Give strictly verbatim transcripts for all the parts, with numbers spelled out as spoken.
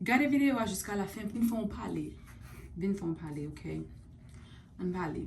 Gade videyo a jiska la fen, vin fè yon pale. Vin fè yon pale, ok? Ann pale.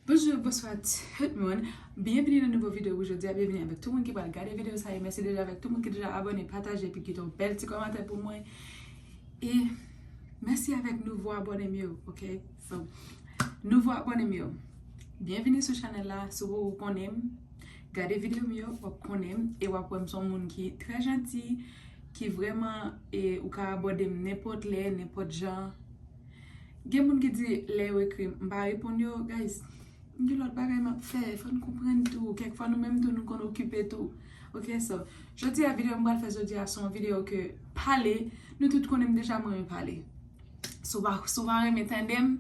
Bonjou, bonswa tout moun. Byenvini nan nouvo videyo pou jodi a. Byenvini avèk tout moun ki pral gade videyo sa a. E mèsi deja avèk tout moun ki deja abòne, pataje, epi kite yon bèl ti kòmantè pou mwen. E mèsi avèk nouvo abòne m yo, ok? So, nouvo abòne m yo, byenvini sou chanèl la. Si w poko konnen m, gade videyo m yo, w ap konnen m. E w ap wè m se yon moun ki trè janti, ki vrèman, e, ou ka abòde m nenpòt lè, nenpòt jan. Gen moun ki di lè yo ekri m, m pa reponn yo, guys. Gen lòt bagay m ap fè, fò n konprann tou. Kèk fwa nou menm tou nou konn okipe tou. Ok, so, jodi a videyo m pral fè jodi a se yon videyo ke pale, nou tout konnen m deja m renmen pale. Si w pa, si w pa renmen tande m,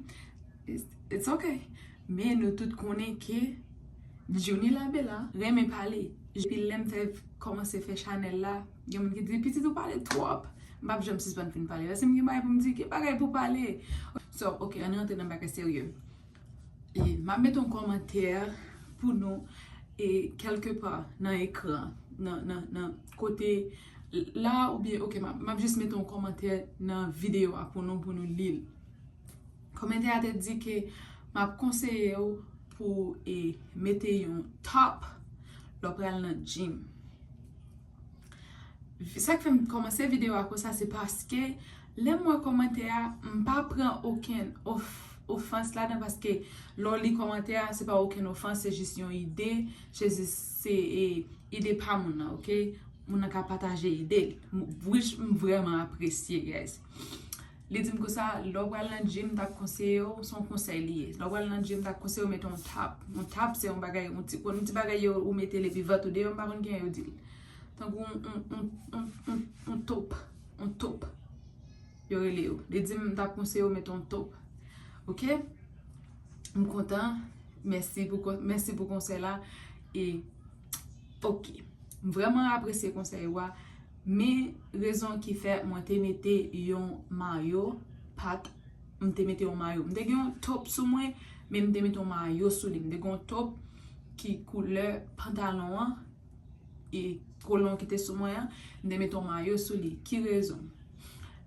it's, it's ok. Men nou tout konnen ke Djouni Labella renmen pale. Depi lè m fè kòmanse fè chanèl la, gen moun ki di, "Pitit ou pale twòp." M p ap janm sispann fin pale. Paske m gen bagay pou m di, gen bagay pou pale. So, ok, ann rantre nan bagay serye. E m ap mete yon kòmantè pou nou, e kèlke pa nan ekran, nan, nan, nan kote la, oubyen, ok, m ap, m ap jis mete yon kòmantè nan videyo a pou nou, pou nou li l. Kòmantè a te di ke m ap konseye w pou, e, mete yon top lè w pral nan gym. Sa k fè m kòmanse videyo a konsa, se paske lè m wè kòmantè a, m pa pran okenn of-, ofans ladan, paske lè w li kòmantè a, se pa okenn ofans, se jis yon ide, se jis, se, e, ide pa moun nan, ok? Moun nan ka pataje ide l. M, which m vrèman apresye, guys. Li di m konsa, lè w pral nan gym, m t ap konseye w, se yon konsèy li ye. Lè w pral nan gym, m t ap konseye w mete yon top. Yon top, se yon bagay, yon ti, yon ti bagay yo, ou mete l epi vant ou deyò, m pa konn kijan yo di l. Tankou yon, yon, yon, yon, yon, yon top. Yon top. Yo rele yo. Li di m, m t ap konseye w mete yon top. Ok? M kontan. Mèsi pou kon-, mèsi pou konsèy la. E, ok. M vrèman apresye konsèy ou a. Men rezon ki fè mwen te mete yon mayo, pa t, m te mete yon mayo. M te gen yon top sou mwen, men m te mete yon mayo sou li. M te gen yon top ki koulè pantalon an, e kolon ki te sou mwen an, m te mete yon mayo sou li. Ki rezon?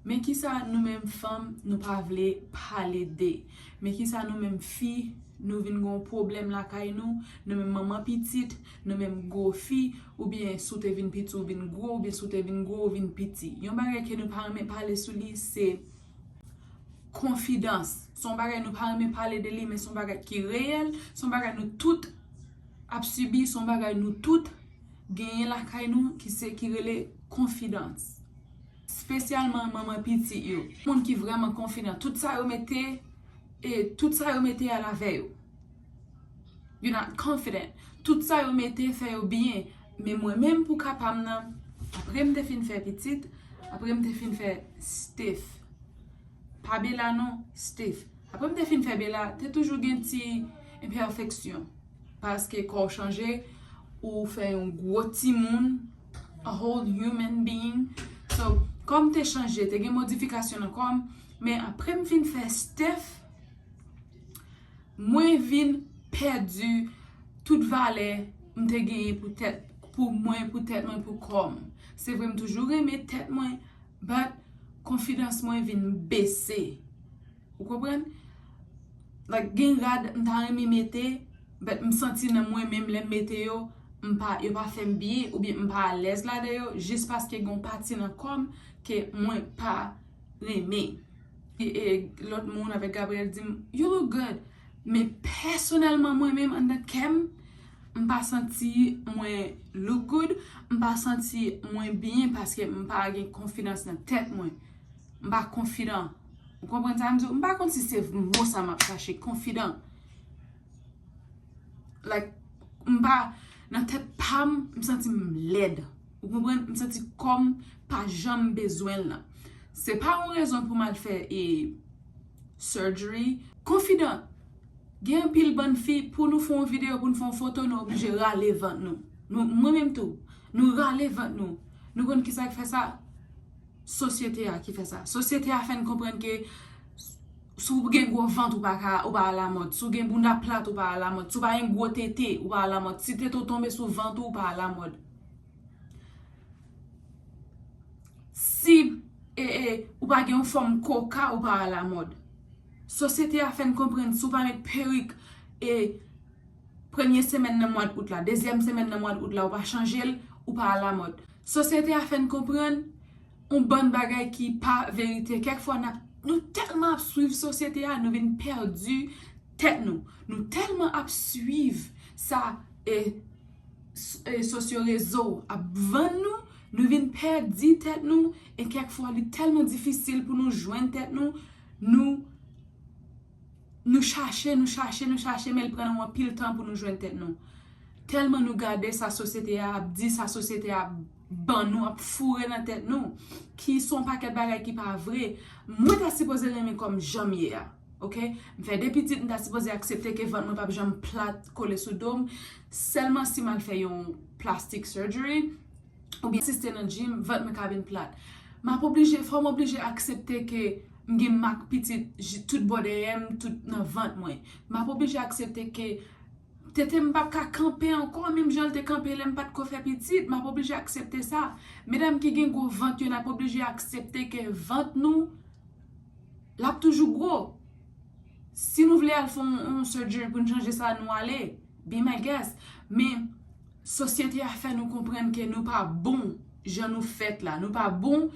Men kisa nou menm fanm nou pa vle pale de? Men kisa nou menm fi nou vin gen yon pwoblèm lakay nou? Nou menm manman pitit, nou menm gwo fi, oubyen si w te vin piti ou vin gwo, oubyen si w te vin gwo ou vin piti. Yon bagay ke nou pa renmen pale sou li, se konfidans. Se yon bagay nou pa renmen pale de li, men se yon bagay ki reyèl, se yon bagay nou tout ap sibi, se yon bagay nou tout genyen lakay nou ki se, ki rele konfidans. Espesyalman manman pitit yo. Moun ki vrèman konfidan, tout sa yo mete, e tout sa yo mete al avè yo. You're not confident. Tout sa yo mete fè yo byen. Men mwen menm pou ka pa m nan, apre m te fin fè pitit, apre m te fin fè Steph. Pa Bella non, Steph. Apre m te fin fè Bella, te toujou gen ti enpèfeksyon. Paske kò w chanje, ou fè yon gwo timoun, a whole human being. So, kò m te chanje, te gen modifikasyon nan kò m, men apre m fin fè Steph, mwen vin pèdi tout valè m te genyen pou tèt, pou mwen, pou tèt mwen, pou kò m. Se vre, m toujou renmen tèt mwen, but konfidans mwen vin bese. Ou konprann? Like, gen rad m ta renmen mete, but m santi nan mwen menm lè m mete yo, m pa, yo pa fè m byen, oubyen m pa alèz ladan yo, jis paske gen yon pati nan kò m ke mwen pa renmen. E, e, lòt moun avèk Gabriel di m, "You look good." Men pèsonèlman, mwen menm, anndan kè m, m pa santi mwen look good, m pa santi mwen byen paske m pa gen konfidans nan tèt mwen. M pa konfidan. Ou konprann sa m di w? M pa konn si se mo sa m ap chache, konfidan. Like, m pa, nan tèt pa m, m santi m lèd. Ou konprann? M santi kò m pa janm bezwen l nan. Se pa yon rezon pou m al fè, e, surgery. Konfidan. Gen anpil bann fi, pou nou fè yon videyo, pou nou fè yon foto, nou oblije rale vant nou. Nou, mwen menm tou, nou rale vant nou. Nou konn kisa k fè sa? Sosyete a ki fè sa. Sosyete a fè n konprann ke si w gen gwo vant, ou pa ka, ou pa alamòd. Si w gen bounda plat, ou pa alamòd. Si w pa gen gwo tete, ou pa alamòd. Si tete w tonbe sou vant ou, ou pa alamòd. Si, e, e, Ou pa gen yon fòm koka, ou pa alamòd. Sosyete a fè n konprann si w pa met perik e premye semèn nan mwa d out la, dezyèm semèn nan mwa d out la, ou pa chanje l, ou pa alamòd. Sosyete a fè n konprann yon bann bagay ki pa verite. Kèk fwa n ap, nou tèlman ap swiv sosyete a, nou vin pèdi tèt nou. Nou tèlman ap swiv sa e, e sosyo rezo ap vann nou, nou vin pèdi tèt nou, e kèk fwa li tèlman difisil pou nou jwenn tèt nou, nou, nou chache, nou chache, nou chache, men l pran nou anpil tan pou nou jwenn tèt nou. Tèlman nou gade sa sosyete a ap di, sa sosyete a ap ban nou, ap foure nan tèt nou, ki se yon pakèt bagay ki pa vre. Mwen ta sipoze renmen kòm jan m ye a. Oke? M fè de pitit, m ta sipoze aksepte ke vant mwen p ap janm plat kole sou do m. Sèlman si m al fè yon plastic surgery, oubyen asiste nan gym, vant mwen ka vin plat. M ap oblije, fò m oblije aksepte ke m gen mak pitit tout bò dèyè m, tout nan vant mwen. M ap oblije aksepte ke tete m p ap ka kanpe ankò, menm jan l te kanpe lè m pa t ko fè pitit. M ap oblije aksepte sa. Medam ki gen gwo vant yo, n ap oblije aksepte ke vant nou, l ap toujou gwo. Si nou vle al fè yon, yon surgery pou n chanje sa, nou ale. Be my guest. Men, sosyete a fè nou konprann ke nou pa bon jan nou fèt la. Nou pa bon.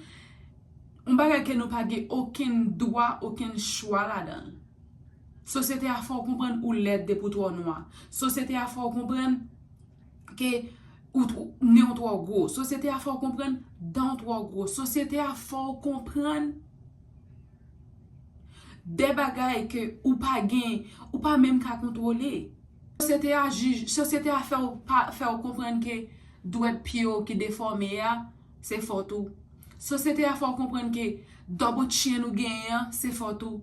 Yon bagay ke nou pa gen okenn dwa, okenn chwa ladan l. Sosyete a fè w konprann ou lèd depi w twò nwa. Sosyete a fè w konprann ke ou, ou, nen w twò gwo. Sosyete a fè w konprann dan w twò gwo. Sosyete a fè w konprann de bagay ke ou pa gen, ou pa menm ka kontwole. Sosyete a jij, sosyete a fè w pa, fè w konprann ke dwèt pye w ki defòme a, se fòt ou. Sosyete a fè w konprann ke double chin ou genyen an, se fòt ou.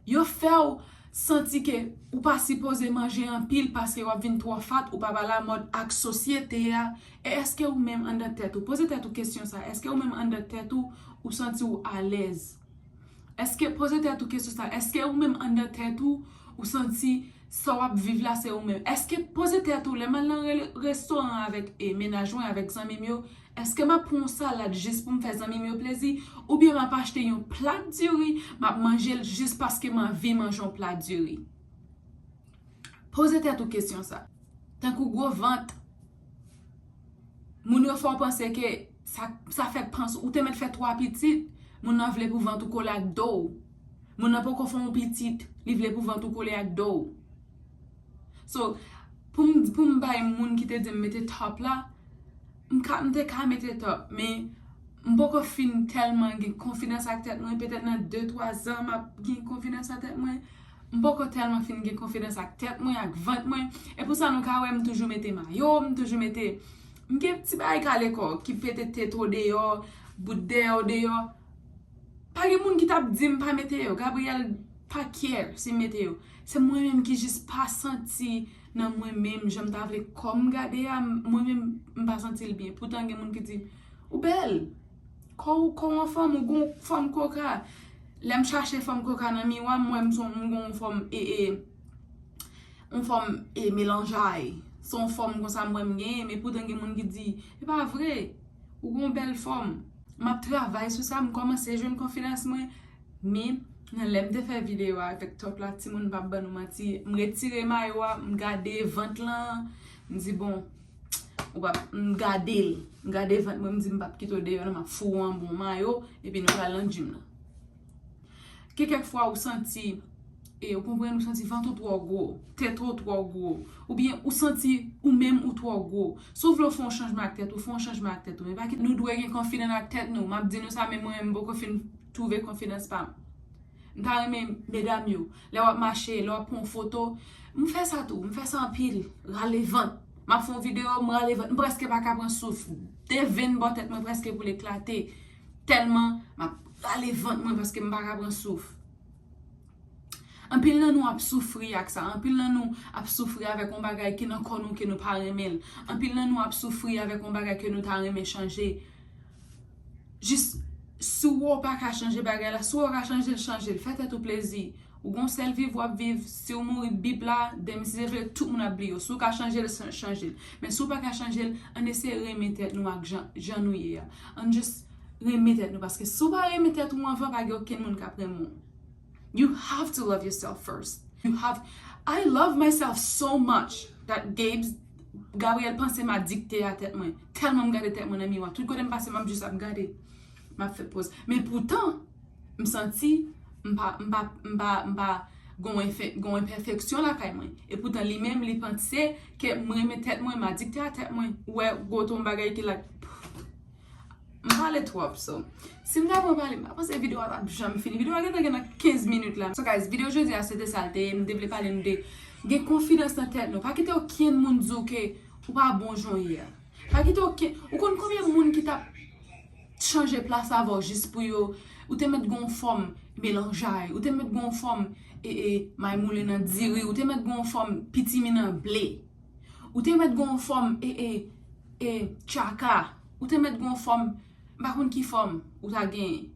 Yo fè w santi ke ou pa sipoze manje anpil paske w ap vin twò fat, ou pa pa alamòd ak sosyete a. E èske ou menm anndan tèt ou, poze tèt ou kesyon sa, èske ou menm anndan tèt ou, ou santi w alèz? Èske, poze tèt ou kesyon sa, èske ou menm anndan tèt ou, ou santi sa w ap viv la se ou menm? Èske, poze tèt ou, lè m al nan re-, restoran avèk, e, mennaj mwen, avèk zanmi m yo, èske m ap pran yon salad jis pou m fè zanmi m yo plezi? Oubyen m ap achte yon plat diri, m ap manje l jis paske m anvi manje yon plat diri? Poze tèt ou kesyon sa. Tankou gwo vant, moun yo fè w panse ke sa, sa fè panse, ou te mèt fè twa pitit, moun nan vle pou vant ou kole ak do w. Moun nan poko fè yon pitit, li vle pou vant ou kole ak do w. So, pou m, pou m bay moun ki te di m mete top la, m ka, m te ka mete top, men m poko fin tèlman gen konfidans ak tèt mwen, petèt nan de twa zan m ap gen konfidans ak tèt mwen. M poko tèlman fin gen konfidans ak tèt mwen, ak vant mwen. E pou sa nou ka wè m toujou mete mayo, m toujou mete, m gen ti bagay kale kò ki pete tete w deyò, bout dèyè w deyò. Pa gen moun ki t ap di m pa mete yo. Gabrielle pa care si m mete yo. Se mwen menm ki jis pa santi nan mwen menm jan m ta vle kò m gade a, m, mwen menm m pa santi l byen. Poutan gen moun ki di, ou bèl. Kò w, kò w anfòm, ou gon fòm koka. Lè m chache fòm koka nan miwa, m wè m son, m gon fòm, e, e, yon fòm, e, melanjay. Se yon fòm konsa m wè m genyen, men poutan gen moun ki di, e pa vre, ou gon bèl fòm. M ap travay sou sa, m kòmanse jwenn konfidans mwen, men nan lè m te fè videyo a avèk top la, timoun, m p ap ban nou manti, m retire mayo a, m gade vant lan, m di, bon, ou p ap, m gade l, m gade vant mwen, m di, m p ap kite w deyò non, m ap foure w anba yon mayo, epi nou pral nan gym nan. Gen kèk fwa ou santi, e, ou konprann, ou santi vant ou twò gwo, tete w twò gwo, oubyen ou santi ou menm ou twò gwo. Si w vle w fè yon chanjman ak tèt ou, fè yon chanjman ak tèt ou. Men pa kite, nou dwe gen konfidans ak tèt nou. M ap di nou sa, men mwen menm m poko fin twouve konfidans pa m. M ta renmen medam yo, lè w ap mache, lè w ap pran yon foto, m fè sa tou, m fè sa anpil, rale vant. M ap fè yon videyo, m rale vant, m prèske pa ka pran souf. De venn bò tèt mwen prèske pou l eklate. Tèlman m ap rale vant mwen paske m pa ka pran souf. Anpil nan nou ap soufri ak sa. Anpil nan nou ap soufri avèk yon bagay ki nan kò nou ke nou pa renmen l. Anpil nan nou ap soufri avèk yon bagay ke nou ta renmen chanje. Jis, si w wè w pa ka chanje bagay la, si w wè w ka chanje l, chanje l. Fè tèt ou plezi. Ou gon sèl viv w ap viv. Si w mouri, bip la, demen si Dye vle, tout moun ap bliye w. Si w ka chanje l, chanje l. Men si w pa ka chanje l, ann eseye renmen tèt nou ak jan, jan nou ye a. Ann jis Renmen tèt nou, paske si w pa renmen tèt ou anvan, pa gen okenn moun k ap renmen w. You have to love yourself first. You have I love myself so much that Gabe Gabriel panse m adikte a tèt mwen. Tèlman m gade tèt mwen nan miwa. Tout kote m pase, m ap jis ap gade. M ap fè poz. Men poutan, m santi m pa m pa m pa m pa gon enfe- gon enpèfeksyon lakay mwen. E poutan li menm li panse ke m renmen tèt mwen, m adikte a tèt mwen. Ou wè gwo ton bagay ki la. M pale twòp, so. Si m ta pran pale, m pa panse videyo a t ap janm fini. Videyo a gentan gen nan kenz minit la. So guys, videyo jodi a se te sa l te ye. M te vle pale nou de gen konfidans nan tèt nou. Pa kite okenn moun di w ke ou pa bon jan w ye a. Pa kite okenn, ou konn konbyen moun ki t ap chanje plas avè w jis pou yo, ou te mèt gon fòm melanjay, ou te mèt gon fòm e, e, may moulen nan diri, ou te mèt gon fòm pitimi nan ble, ou te mèt gon fòm e, e, e, tchaka, ou te mèt gon fòm, m pa konn ki fòm ou ta genyen.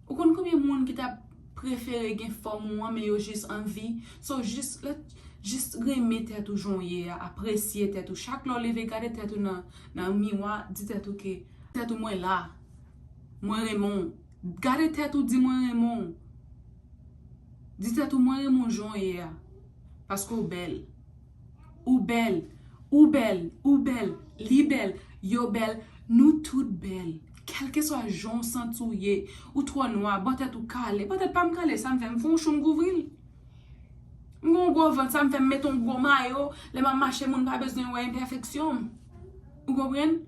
Ou konn konbyen moun ki ta prefere gen fòm ou an, men yo jis anvi. So, jis, let, jis renmen tèt ou jan w ye a, apresye tèt ou. Chak lè w leve, gade tèt ou nan, nan miwa, di tèt ou ke, tèt ou mwen la, mwen renmen w. Gade tèt ou, di mwen renmen w. Di tèt ou mwen renmen w jan w ye a. Paske w bèl. Ou bèl. Ou bèl. Ou bèl. Li bèl. Yo bèl. Nou tout bèl. Kèlkeswa jan w santi w ye, ou twò nwa, bò tèt ou kale. Bò tèt pa m kale, sa m fè, m fè yon chou m kouvri l. M gen yon gwo vant, sa m fè, m mete yon gwo mayo, lè m ap mache, moun pa bezwen wè enpèfeksyon m. Ou konprann?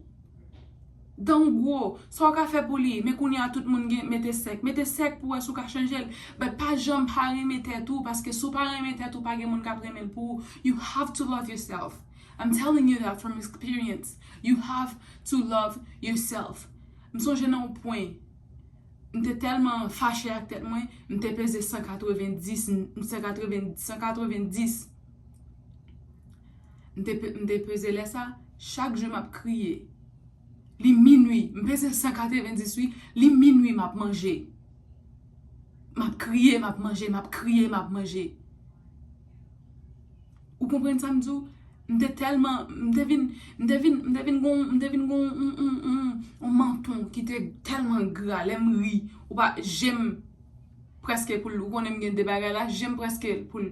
Dan w gwo, sa w ka fè pou li, men kounye a tout moun gen mete sèk. Mete sèk pou wè si w ka chanje l. But pa janm pa renmen tèt ou, paske si w pa renmen tèt ou, pa gen moun k ap renmen l pou ou. You have to love yourself. I'm telling you that from experience. You have to love yourself. M sonje nan yon pwen, m te tèlman fache ak tèt mwen, m te peze san katrevenndis, m, san katreven, san katrevenndis. M te, pe- m te peze lè sa, chak jou m ap kriye. Li minwi, m peze san katrevenndis wi, li minwi m ap manje. M ap kriye, m ap manje, m ap kriye, m ap manje. Ou konprann sa m di w? M te tèlman, m te vin, m te vin, m te vin gon, m te vin gon yon, yon, yon, yon manton ki te tèlman gra, lè m ri, ou pa, je m prèske pou l, ou konnen m gen de bagay la, je m prèske pou l,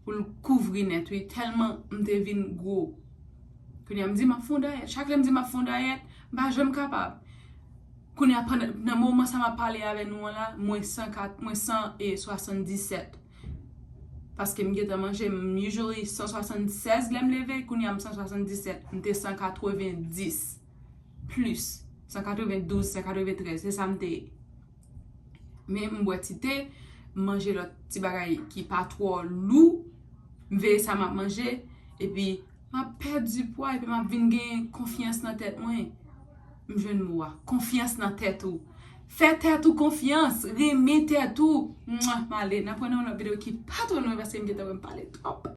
pou l kouvri nèt, wi, tèlman m te vin gwo. Kounye a m di m ap fè yon dayèt, chak lè m di m ap fè yon dayèt, m pa janm kapab. Kounye a, pandan, nan moman sa m ap pale avè nou an la, mwen san kat, mwen san e swasanndisèt. Paske m gentan manje, m usually san swasannsèz lè m leve, kounye a m san swasanndisèt, m te san katrevenndis plis, san katrevendouz, san katreventrèz, se sa m te ye. Men m bwè ti te, m manje lòt ti bagay ki pa twò lou, m veye sa m ap manje, epi m ap pèdi pwa, epi m ap vin gen konfyans nan tèt mwen. M jwenn mo a, konfyans nan tèt ou. Fè tèt ou konfyans, renmen tèt ou. Mwa, m ale, n ap wè nan yon lòt videyo ki pa twò lwen paske m gentan wè m pale twòp.